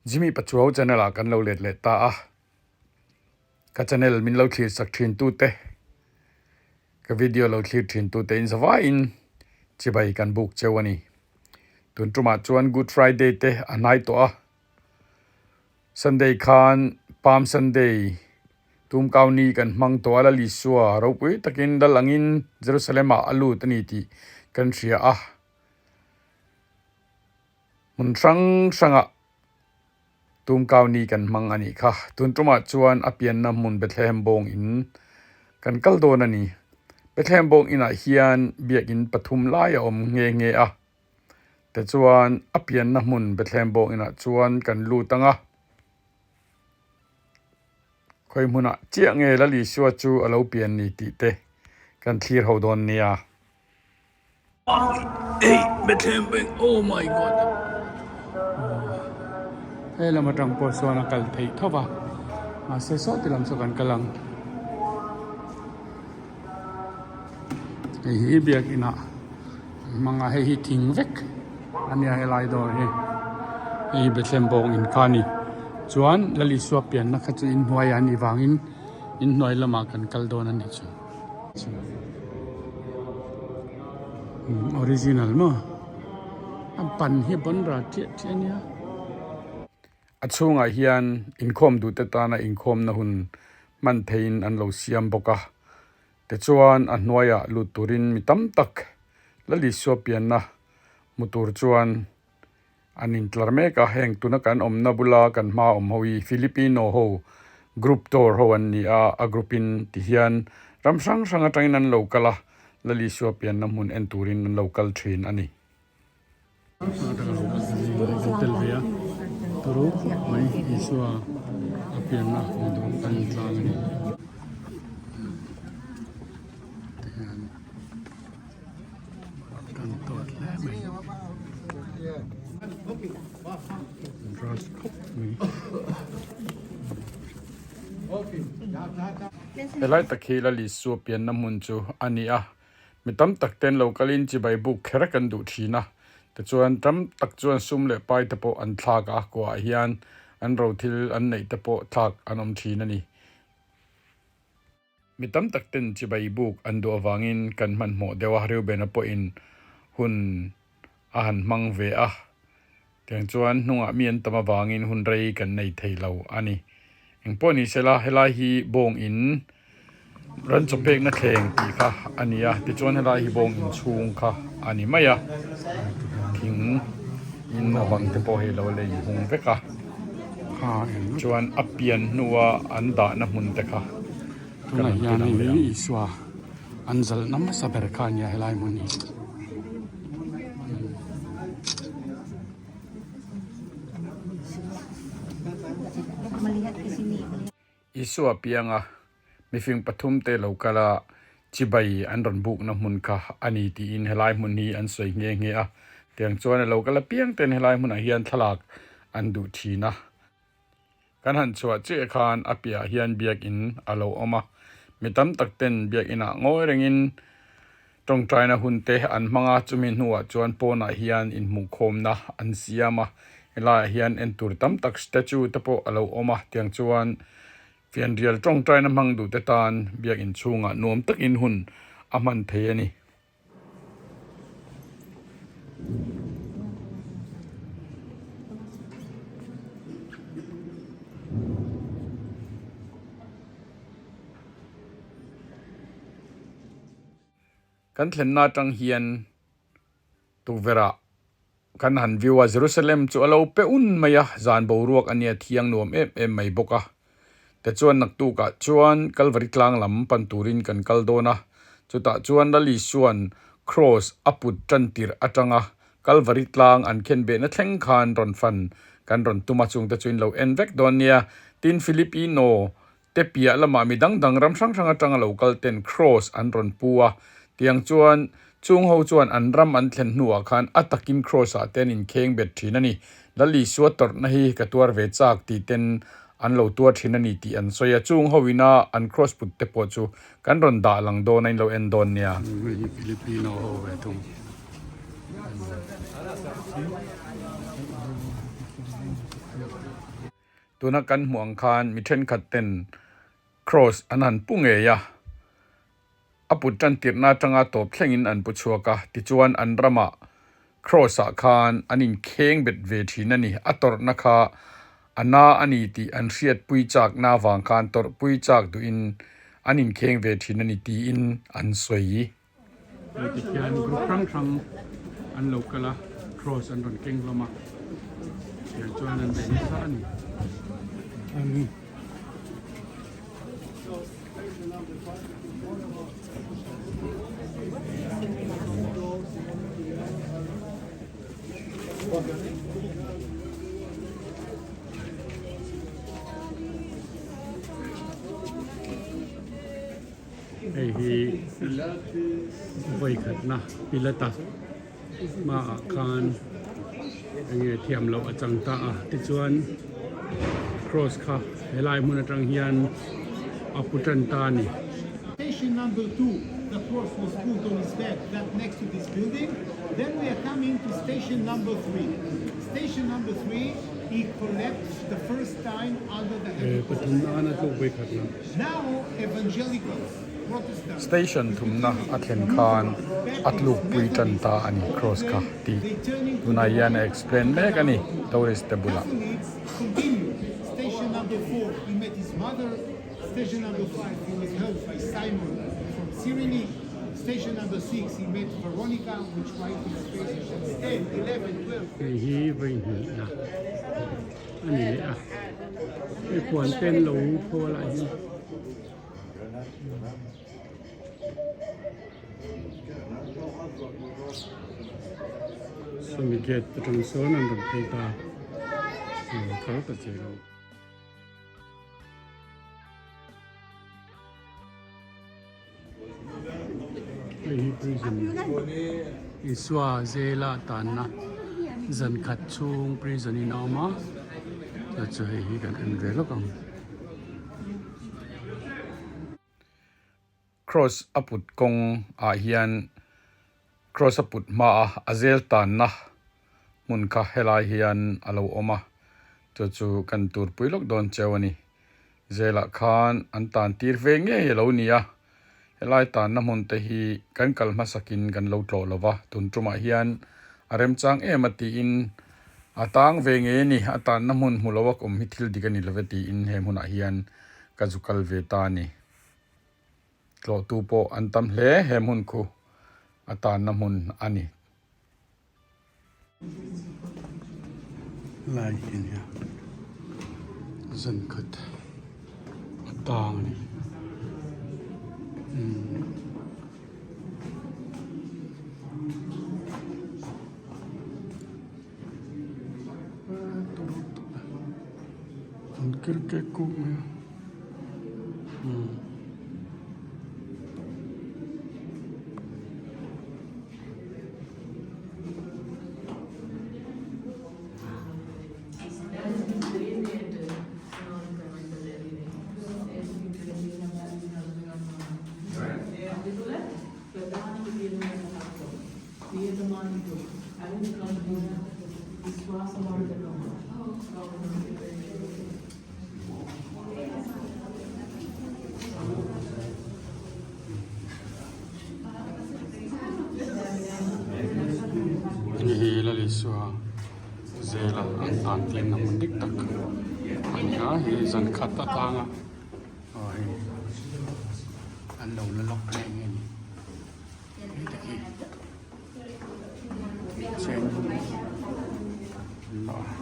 Jimmy Pachuau channel ah kan lo let leh ta a, ka channel min lo thlir sak thin tu te, ka video lo thlir thin tu te in zavaiin chibai kan buk cheu a ni. Tun tumah chuan Good Friday te a hnai tawh a, Sunday khan Palm Sunday tumkau ni kan hmang tawh a, Lal Isua ropui takin lal angin Jerusalem ah a lut a ni tih kan hria a. Hmun hrang hrangah tumkau ni kan hmang a nih kha. Tun tumah chuan a pianna hmun Bethlehem bawng in kan kal dawn a ni. Bethlehem bawng inah hian biakinn pathum lai a awm nghe nghe a. Tichuan a pianna hmun Bethlehem bawng inah chuan kan lut ang a. Khawi hmunah chiah nge Lal Isua chu a lo pian ni tih te kan thlir ho dawn nia. Hey, Bethlehem Bank, oh my God. He lam atang pawh sawn a kal theih tho va, mahse saw ti lam saw kan kal ang. Hei hi biakin ah an hmang a, hei hi thing vek a nia helai dawr hi, hei hi Bethlehem bawng in kha a ni. Chuan Lal Isua pianna kha chu inhnuai ah a nih vangin inhnuai lamah kan kal dawn a nih chu. Original maw a ban hi a ban ral chiah chiah a nia. A chhungah hian inkhawm duhte tana inkhawmna hun hman theihin an lo siam bawk a, tichuan a hnuaiah lut turin mi tam tak Lal Isua pianna hmu tur chuan An intlar mek a, heng tuna kan awmna bula kan hma awm ho hi Filipino ho group tour ho an ni a, a group in ti hian ram hrang hrang atangin an lo kal a, Lal Isua pianna hmun en turin an lo kal thin a ni. Kan tel ve a, turu mai Isua a pianna hmu duh kan intlang a ni. Tihian. Kan tawt hle mai. An rush khawp mai. Helai tak hi Lal Isua pianna hmun chu a ni a, mi tam tak ten lo kalin chibai buk kher kan duh thin a, tichuan tam tak chuan sum leh pai te pawh an thlak a, kuah hian an rothil an neih te pawh thlak an awm thin a ni. Mi tam tak ten chibai buk an duh avangin kan hmanhmawh deuh a, Reubena pawhin hun a han hmang ve a. Tiang chuan hnungah mi an tam avangin hun rei kan nei thei lo a ni. Engpawh ni sela, helai hi bawng in ran chaw pekna thleng tih kha a ni a, tichuan helai hi bawng in chhung kha a ni mai a. Thing in a bang te pawh hei lo lei hung vek a. Chuan a pian hnua an dahna hmun te kha ka rawn ti lang leh ang. Isua an zalhna hmasa ber kha a nia helai hmun hi. Isua pianga mifing pathum te lo kal a, chibai an rawn bukna hmun kha a ni tiin helai hmun hi an sawi nghe nghe a. Tiang chuan a lo kal apiang ten helai hmunah hian thlalak an duh thin a. Kan han chhuah chiah khan a piahah hian biakin a lo awm a, mi tam tak ten biakinah ngawi rengin tawngtaina hun te an hmang a, chumi hnuah chuan pawnah hian inhmuhkhawmna an siam a, helaiah hian entur tam tak statue te pawh a lo awm a, tiang chuan fianrial tawngtaina hmang duh te tan biakin chhungah nuam takin hun a hman thei a ni. Kan thlenna atang hian tukverh ah kan han view a, Jerusalem chu a lo pe un mai a, zan boruak a nia thiang nuam em em mai bawk a. Tichuan naktukah chuan Kalvari tlang lam pan turin kan kal dawn a, chutah chuan Lal Isua'n Kraws a put tan tirh atanga Kalvari tlang an khenbehna thleng khan rawn fan kan rawn tum a, chungte chu in lo en vek dawn nia. Tin, Filipino te piah lamah mi dang dang ram hrang hrang atanga lo kal ten Kraws an rawn pu a, tiang chuan chung ho chuan an ram an thlen hnuah khan a takin Kraws ah te an inkheng bet thin a ni. Lal Isua tawrhna hi ka tuar ve chak tih ten an lo tuar thin a ni tih an sawi a, chung ho ina an Kraws put te pawh chu kan rawn dah lang dawn a in lo en dawn nia. Hei hi Filipino ho ve thung. Tuna kan hmuh ang khan mi thenkhat ten Cross an han pu ngei a, a put tan tirhna atanga tawp thlengin an pu chhuak a, tichuan an ramah Cross ah khan an inkheng bet ve thin a ni. A tawrhna kha a na a ni tih an hriatpui chakna avang khan tawrhpui chak duhin an inkheng ve thin a ni tiin an sawi. Hei ti khian group hrang hrang an lo kal a, cross an rawn keng hlawm a, tiang chuan an bei nasa a ni. Ani. Hei hi vawikhatna Pilata hmaah khan enge thiam loh a chang ta a tichuan cross kha helai hmun atang hian a pu tan ta a ni. Station number 2, the cross was put on his back that next to this building. Then we are coming to station number 3. Station number 3, he collapsed the first time under the heavy cross. Pathumna an a tluk vawikhatna. Station thumna a thlen khan a tlukpui tan ta a ni cross kha tih tunah hian a explain mek a ni tourist te bulah. Hei hi vawihnihna. a ni leh a hei puan te an lo pho a lai hian sawmi gate atang sawn an rawn phei ta a kal ta che lo. Hei hi prison Isua zela tanna zan khat chhung prison in a awm a chu chu hei hi kan en ve lawk ang. Cross a put kawng ah hian Cross a put hma a a zel tanna hmun kha helai hian a lo awm a chu chu kan turpui lawk dawn cheu a ni. Zelah khan an tan tir ve ngei a lo ni a, helai tanna hmun te hi kan kal hmasakin kan lo tlawh lo va, tun tumah hian a remchang em a tiin a tang ve ngei a ni, a tanna hmun hmu lo a awm hi thil dik a ni lo ve tiin he hmunah hian ka zu kal ve ta a ni. Tlawhtu pawh an tam hle he hmun khu a tanna hmun a ni. Lai hi a nia zan khat a tang a ni umm. An kir kek kuk mai a umm. Hei hi Lalisua zela an tan tirna hmun dik tak a ni a, hei zan khat atanga aw hei an lo la lawk nghe nghe a ni hei te khi chen an la a.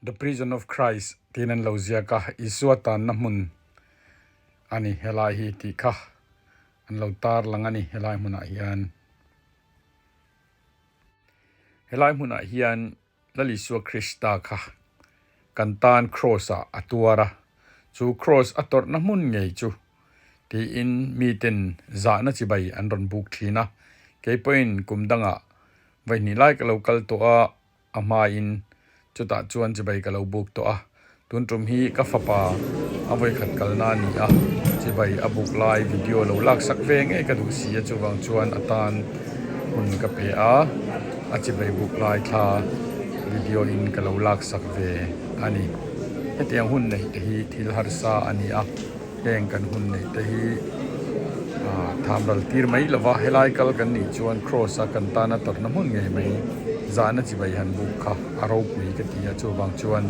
The Prison of Christ tiin an lo ziak a, Isua tanna hmun a ni helai hi tih kha an lo tarlang a ni helai hmunah hian. Helai hmunah hian Lal Isua Krista kha kan tan Kraws ah a tuar a, chu Kraws a tawrhna hmun ngei chu tiin miten zahna chibai an rawn buk thin a. Kei pawhin kum dangah vaihnih lai ka lo kal tawh a, a hmain chutah chuan chibai ka lo buk tawh a. Tun tum hi ka fapa a vawikhat kalna a ni a, chibai a buk lai video lo laksak ve ngei ka duh si a, chuvang chuan a tan hun ka pe a, a chibai buk lai thla video in ka lo laksak ve a ni. Hetiang hun neih te hi thil harsa a ni a, heng kan hun neih te hi ah tham ral tir mai lova helai kal kan nih chuan cross a kan tana tawrhna hmun ngei mai zahna chibai han buk kha a ropui ka ti a, chuvang chuan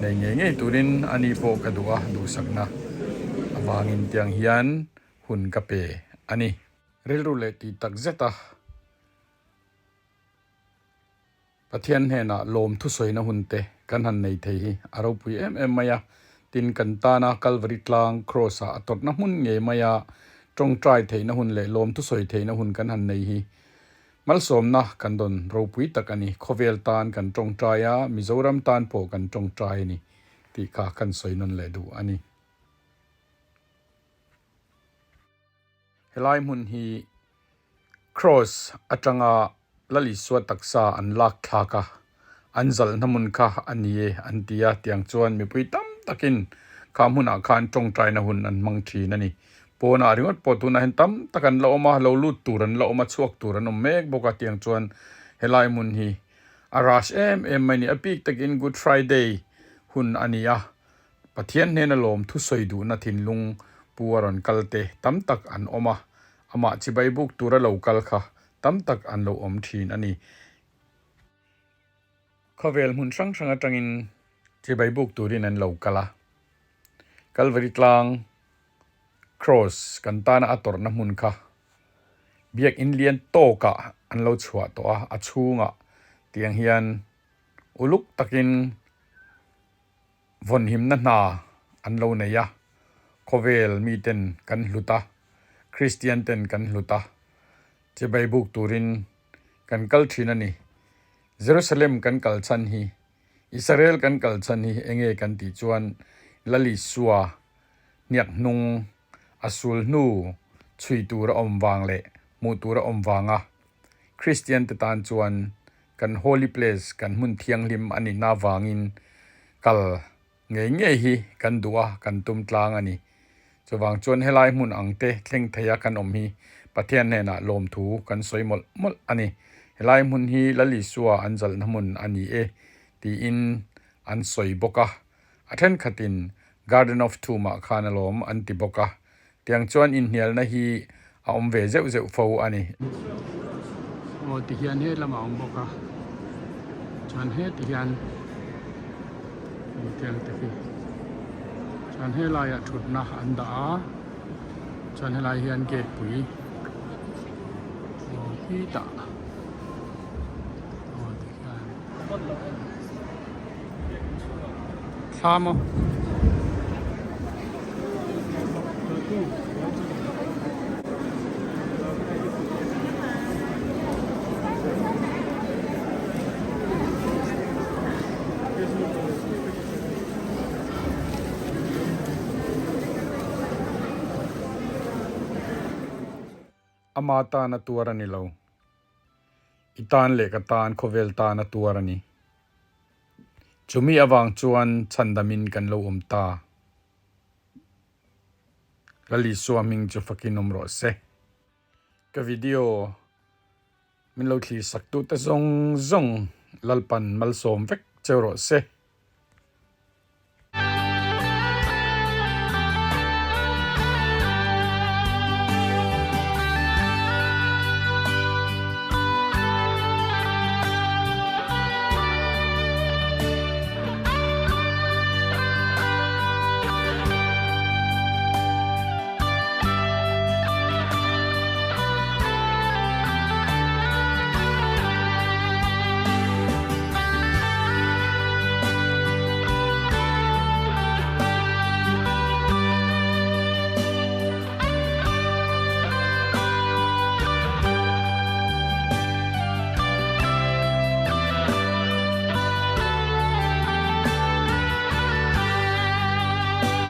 nei ngei ngei turin a ni pawh ka duh a, duhsakna avangin tiang hian hun ka pe a ni. Rilru leh tih tak zet a. Pathian hnenah lawm thusawina hun te kan han nei thei hi a ropui em em mai a, tin kan tana Kalvari tlang Kraws ah a tawrhna hmun ngei maia tawngtai theihna hun leh lawm thusawi theihna hun kan han nei hi malsawmna kan dawn ropui tak a ni. Khawvel tan kan tawngtai a, Mizoram tan pawh kan tawngtai a ni tih kha kan sawi nawn leh duh a ni. Helai hmun hi Kraws atanga Lal Isua taksa an lak thlak a, an zalhna hmun kha a ni e an ti a, tiang chuan mipui tam takin kha hmunah khan tawngtaina hun an hmang thin a ni. Pawnah ringawt pawh tunah hian tam tak an la awm a, lo lut tur an la awm a, chhuak tur an awm mek bawk a, tiang chuan helai hmun hi a rush em em mai a ni. A bik takin Good Friday hun a ni a, Pathian hnena lawm thusawi duhna thinlung pu a rawn kal te tam tak an awm a, amah chibai buk tura lo kal kha tam tak an lo awm thin a ni. Khawvel hmun hrang hrang atangin chibai buk turin an lo kal a, Kalvari tlang Kraws kan tana a tawrhna hmun kha biakinn lian tawkah an lo chhuah tawh a, a chhungah tiang hian uluk takin Vawnhimna hna an lo nei a, khawvel miten kan hlut a, Kristian ten kan hlut a, chibai buk turin kan kal thin a ni. Jerusalem kan kal chhan hi, Israel kan kal chhan hi enge kan tih chuan Lal Isua hniak hnung a sul hnu chhui tur a awm vang leh hmuh tur a awm vanga Kristian te tan chuan kan holy place, kan hmun thianghlim a nihna avangin kal ngei ngei hi kan duh a, kan tum tlang a ni. Chuvang chuan helai hmun ang te thleng theia kan awm hi Pathian hnenah lawmthu kan sawi mawlh mawlh a ni. Helai hmun hi Lal Isua an zalhna hmun a ni e tiin an sawi bawk a. A thenkhatin Garden of Tomb-ah khan alawm an ti bawk a. Tiang chuan inhnialna hi a awm ve zeuh zeuh fo a ni. Aw ti hian he lamah a awm bawk a, chuan heti hian tiang te khi chuan helaiah thutna an dah a, chuan helai hian gate pui aw khitah aw ti hian. Thla maw? Ama tan a tuar a ni lo. I tan leh ka tan khawvel tan a tuar a ni. Chumi avang chuan chhandamin kan lo awm ta. Lal Isua hming chu fakin awm rawh se. Ka video min lo thlir sak tute zawng zawng Lalpan malsawm vek cheu rawh se.